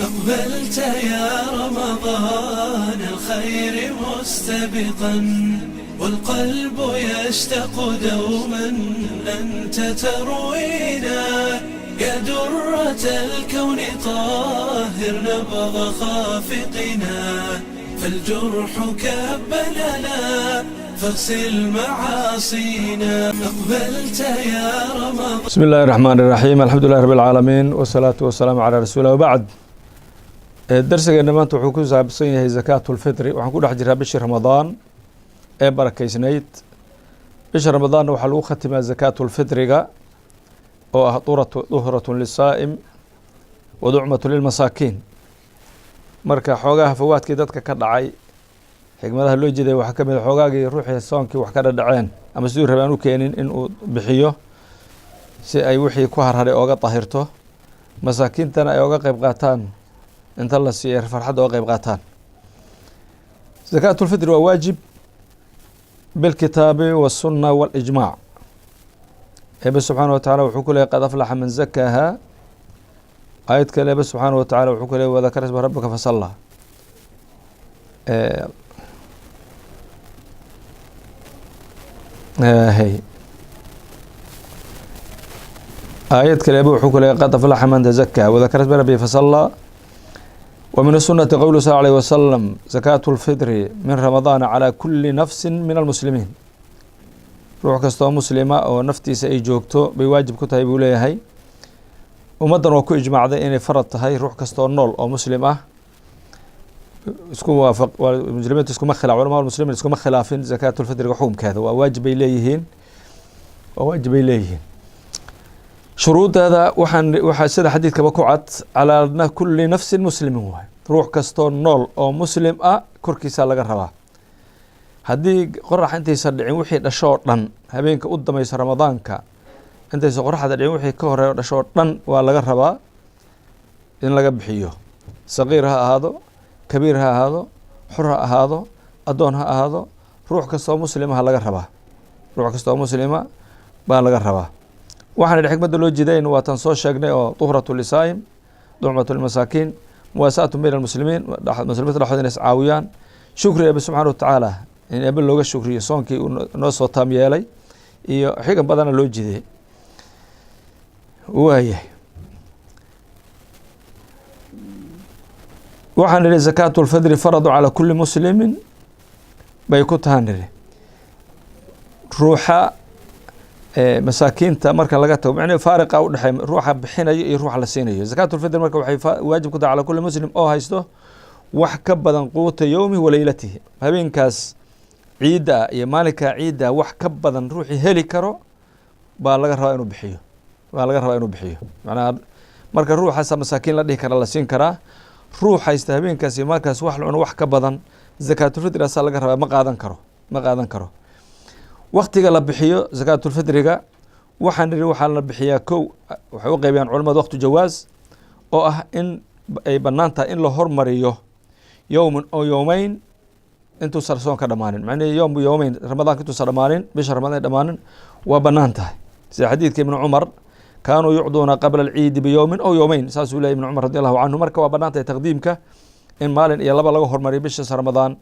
أقبلت يا رمضان الخير مستبقا، والقلب يشتاق دوما أنت تروينا. يا درة الكون طاهر نبض خافقنا، فالجرح كب لنا فاغسل معاصينا. أقبلت يا رمضان. بسم الله الرحمن الرحيم، الحمد لله رب العالمين، والصلاة والسلام على رسول الله، وبعد. Darsigeena maanta wuxuu ku saabsan yahay zakaatulfitri. Waxaan ku dhex jiraa bishii Ramadaan ee barakeysnayd. Bisha Ramadaanna waxaa lagu khatimaa zakaatulfitriga, oo ah طهرة للصائم وطعمة للمساكين. Marka xoogaha fawaadkii dadka ka dhacay, xikmadaha loo jeeday waxaa ka mid a xoogaagii ruuxii soonkii wax ka dhadhaceen ama siduu rabay aan u keenin in uu bixiyo, si ay wixii ku harharay ooga dahirto, masaakiintana ay oga qeyb qaataan, inta la siiyo farxadda oga qeyb qaataan. Zakaatulfitri waa waajib بالكتاب والسنة والإجماع. Eebe subxaana wa tacala wuxuu ku leeyay: قد أفلح من زكاها. Aayad kale Eebe subxaana wa tacala wuxuu ku leeyay: وذكر اسم ربك فصلى. Hey, aayad kale Eebe wuxuu ku leeyay: قد أفلح من تزكى وذكر اسم ربه فصلى. ومن السنة قوله صلى الله عليه وسلم: زكاة الفطر من رمضان على كل نفس من المسلمين. Ruux kastoo muslima oo naftiisa ay joogto bay waajib ku tahay, buu leeyahay. Ummaddan waa ku ijmaacday inay farad tahay ruux kastoo nool oo muslim ah. Isku waafaq muslimiintu, iskuma khilaf, culamaa muslimiin iskuma khilaafin zakaatulfitriga xukumkeeda. Waa waajib bay leeyihiin, waa waajib bay leeyihiin. Shuruuddeeda waxaa sida xadiidkaba ku cad: على كل نفس مسلم waay. Ruux kastoo nool oo muslim ah korkiisaa laga rabaa. Haddii qorax intaysan dhicin wixii dhashoo dhan, habeenka u dameysa Ramadaanka intaysan qoraxda dhicin wixii ka horeeyo dhashoo dhan, waa laga rabaa in laga bixiyo. Saqiir ha ahaado, kabiir ha ahaado, xur ha ahaado, addoon ha ahaado, ruux kastoo muslima ha laga rabaa, ruux kastoo muslima baa laga rabaa. Waxaan idhi xikmadda loo jidayn waa tan soo sheegnay oo طهرة للصائم، طعمة للمساكين، مواساة بين المسلمين, muslimiinta dhexdooda inay iscaawiyaan, shukri Eebe subxaana wa tacaala, in Eebe looga shukriyo soonkii uu noo soo taam yeelay, iyo xigan badana loo jiday. Waayahay, waxaan idhi زكاة الفطر فرض على كل مسلم bay ku tahaan idhi. Ruuxa masaakiinta marka laga tago, macnaheedu faariqa u dhexeeya ruuxa bixinayo iyo ruuxa la siinayo zakaatulfitr. Marka waxay waajib ku tahay على كل مسلم oo haysto wax ka badan قوت يومه وليلته. Habeenkaas ciidda iyo maalinka ciidda wax ka badan ruuxii heli karo baa laga rabaa inuu bixiyo, baa laga rabaa inuu bixiyo. Macnaha marka ruuxaasa masaakiin la dhihi kara, la siin karaa. Ruux haysta habeenkaas iyo maalinkaas wax la cuno wax ka badan, zakaatulfitrigaasaa laga rabaa. Ma qaadan karo, ma qaadan karo. Waktiga la bixiyo zakaatulfitriga, waxaan nidhi waxaa la bixiyaa kow, waxay u qaybiyaan culamadu وقت جواز, oo ah in ay bannaan tahay in la hormariyo يوم أو يومين intuusan soon ka dhamaanin. Macnihi يوم يومين Ramadaanka intuusan dhamaanin, bisha Ramadaan ay dhamaanin, waa bannaan tahay, sida xadiidka Ibnu Cumar: كانوا يعطون قبل العيد بيوم أو يومين. Saasuu leeyay Ibnu Cumar رضي الله عنه. Marka waa bannaan tahay taqdiimka, in maalin iyo laba laga hormariyo bishaas Ramadaan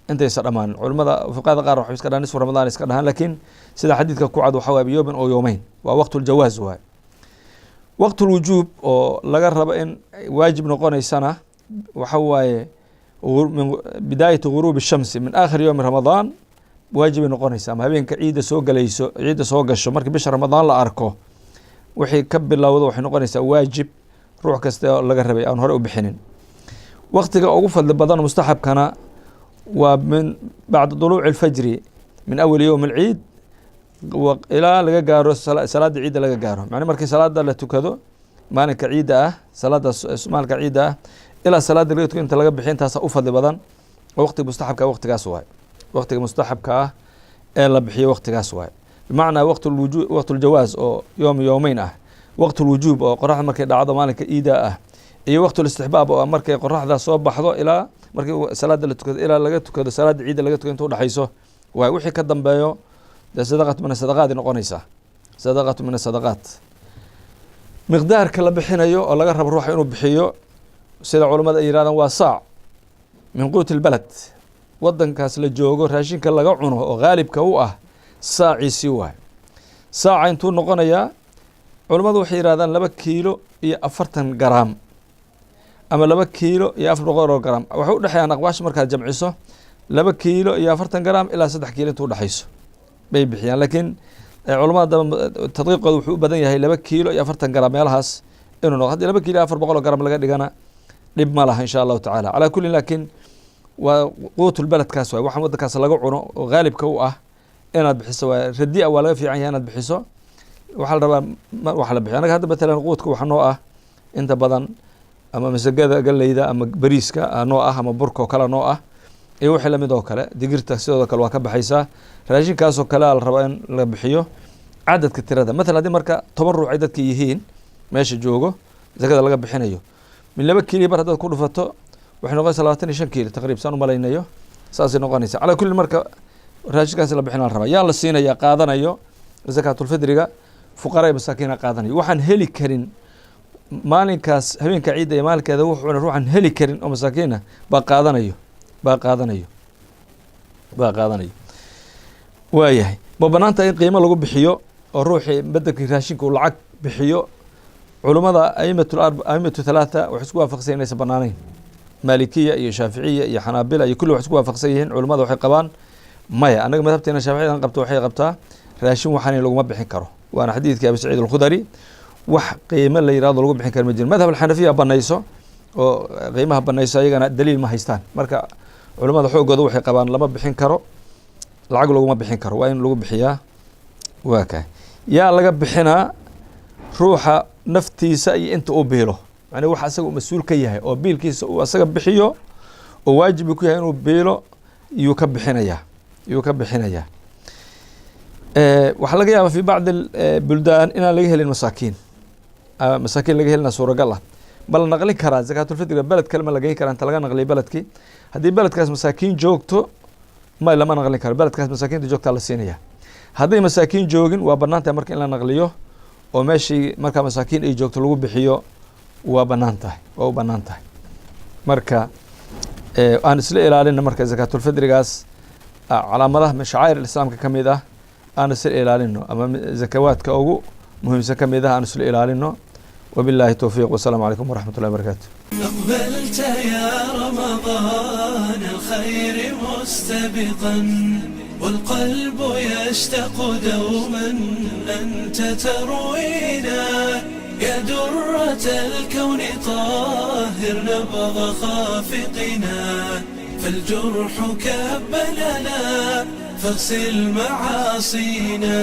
intaysa dhamaanin. Culimada fuqahada qaar waxay iska dhahan nisfu Ramadaan iska dhahaan, laakiin sida xadiidka ku cad waxa waye بيوم أو يومين, waa وقت الجواز waay. وقت الوجوب oo laga rabo in waajib noqonaysana waxa waaye من بداية غروب الشمس من آخر يوم رمضان waajibay noqonaysa, ama habeenka ciidda soo galayso, ciidda soo gasho markii bisha Ramadaan la arko wixii ka bilowda, waxay noqonaysaa waajib ruux kasta oo laga rabay aan hore u bixinin. Waktiga ugu fadli badan, mustaxabkana, waa من بعد طلوع الفجر من أول يوم العيد ilaa laga gaaro salaada ciidda laga gaaro. Macnaa markii salaada la tukado maalinka ciidda ah, salaada maalinka ciidda ah ilaa salaada laga tukado inta laga bixiyo, intaasa u fadli badan oo waqtiga mustaxabka waqtigaas waay. Waqtiga mustaxabka ah ee la bixiyo waqtigaas waay. Bimacnaa وقت الوجو وقت الجواز oo يوم يومين ah, وقت الوجوب oo qoraxda markay dhacdo maalinka ciidda ah, iyo وقت الاستحباب oo markay qoraxda soo baxdo ilaa markii salaada la tukado ilaa laga tukado salaada ciidda laga tukado inta udhexayso waay. Wixii ka dambeeyo dee صدقة من الصدقات noqonaysaa, صدقة من الصدقات. Miqdaarka la bixinayo oo laga rabo ruuxa inuu bixiyo Sida culammada ay yidhahdaan, waa saac min quuti lbalad, wadankaas la joogo raashinka laga cuno oo haalibka u ah saaciisii waay. Saaca intuu noqonayaa? Culammadu waxay yidhahdaan 2 kiilo iyo 40 garaam ama 2 kiilo iyo 400 oo garaam. Waxay udhexeeyaan aqwaasha markaad jamciso 2 kiilo iyo 40 garaam ilaa 3 kiilo intuu udhexayso bay bixiyaan. Laakiin culamada tadqiiqooda wuxuu u badan yahay 2 kiilo iyo 40 garaam meelahaas inuu noqo. Haddii 2 kiilo iyo 400 oo garaam laga dhigana dhib ma laha, insha Allahu tacaala. Calaa kullin, laakiin waa quutulbeledkaas waay, waxaan waddankaas laga cuno oo haalibka u ah inaad bixiso. Waa radia, waa laga fiican yahay inaad bixiso. Waxaa la rabaa waxa la bixiyo. Anaga hadda matalan quudka waxa noo ah inta badan ama masagada, galleyda ama bariiska noo ah ama burka oo kale noo ah iyo wixii lamid oo kale. Digirta sidoo kale waa ka baxaysaa. Raashinkaasoo kale a la rabaa in la bixiyo cadadka tirada. Matalan haddii marka 10 ruux ay dadka yihiin meesha joogo zakada laga bixinayo, min 2 kiilo bar haddaad ku dhufato, waxay noqonaysaa 25 kiilo taqriib, saan umalaynayo saasay noqonaysa. Calaa kulli, marka raashinkaasi la bixina la rabaa. Yaa la siinaya qaadanayo zakaatulfidriga? Fuqara iyo masaakiina qaadanayo. Waxaan heli karin maalinkaas, habeenka ciidda iyo maalinkeeda wuxuuna ruuxan heli karin oo masaakiina baa qaadanayo. Waayahay, ma banaanta in qiimo lagu bixiyo oo ruuxii bedelkii raashinka uu lacag bixiyo? Culummada aimatu thalaatha waxay isku waafaqsan yihin inaysan banaanayn. Maalikiya iyo Shaaficiya iyo Xanaabila iyo kulli waxay isku waafaqsan yihiin, culimmada waxay qabaan maya. Annaga madhabteena Shaaficiyadan qabto waxay qabtaa raashin waxaan laguma bixin karo, waana xadiidkii Abi Saciid Alkhudari. Wax qiimo la yirahdo lagu bixin karo ma jiro. Madhab Alxanafiya banayso oo qiimaha banayso, ayagana daliil ma haystaan. Marka culimmada xooggooda waxay qabaan lama bixin karo, lacag laguma bixin karo, waa in lagu bixiyaa. Waa kay, yaa laga bixinaa? Ruuxa naftiisa iyo inta uu biilo, macnii wax asaga uu mas-uul ka yahay oo biilkiisa uu asaga bixiyo oo waajib ku yahay inuu biilo yuu ka bixinayaa. Waxaa laga yaabaa fi bacdi buldaan inaan laga helin masaakiin, masaakiin laga helina suuragal ah. Ma la naqlin karaa zakaatulfitriga? Beled kale ma la geyn karaa inta laga naqliyo beledkii? Haddii beledkaas masaakiin joogto, may, lama naqlin karo. Beledkaas masaakiinta joogtaa la siinaya. Hadday masaakiin joogin, waa banaan tahay marka in la naqliyo oo meeshii markaa masaakiin ay joogto lagu bixiyo. Waa banaan tahay, waa u banaan tahay. Marka aan isla ilaalina marka zakaatulfitrigaas, calaamadaha shacaa'ir islaamka ka mid ah aan isla ilaalino, ama zakawaadka ugu muhiimsan ka mid ah aan isla ilaalino. Wabillahi towfiiq, wasalaamu calaykum waraxmat ullahi barakaatu. أقبلت يا رمضان الخير مستبقا، والقلب يشتاق دوما أنت تروينا. يا درة الكون طهر نبض خافقنا، فالجرح كب لنا، فاغسل معاصينا.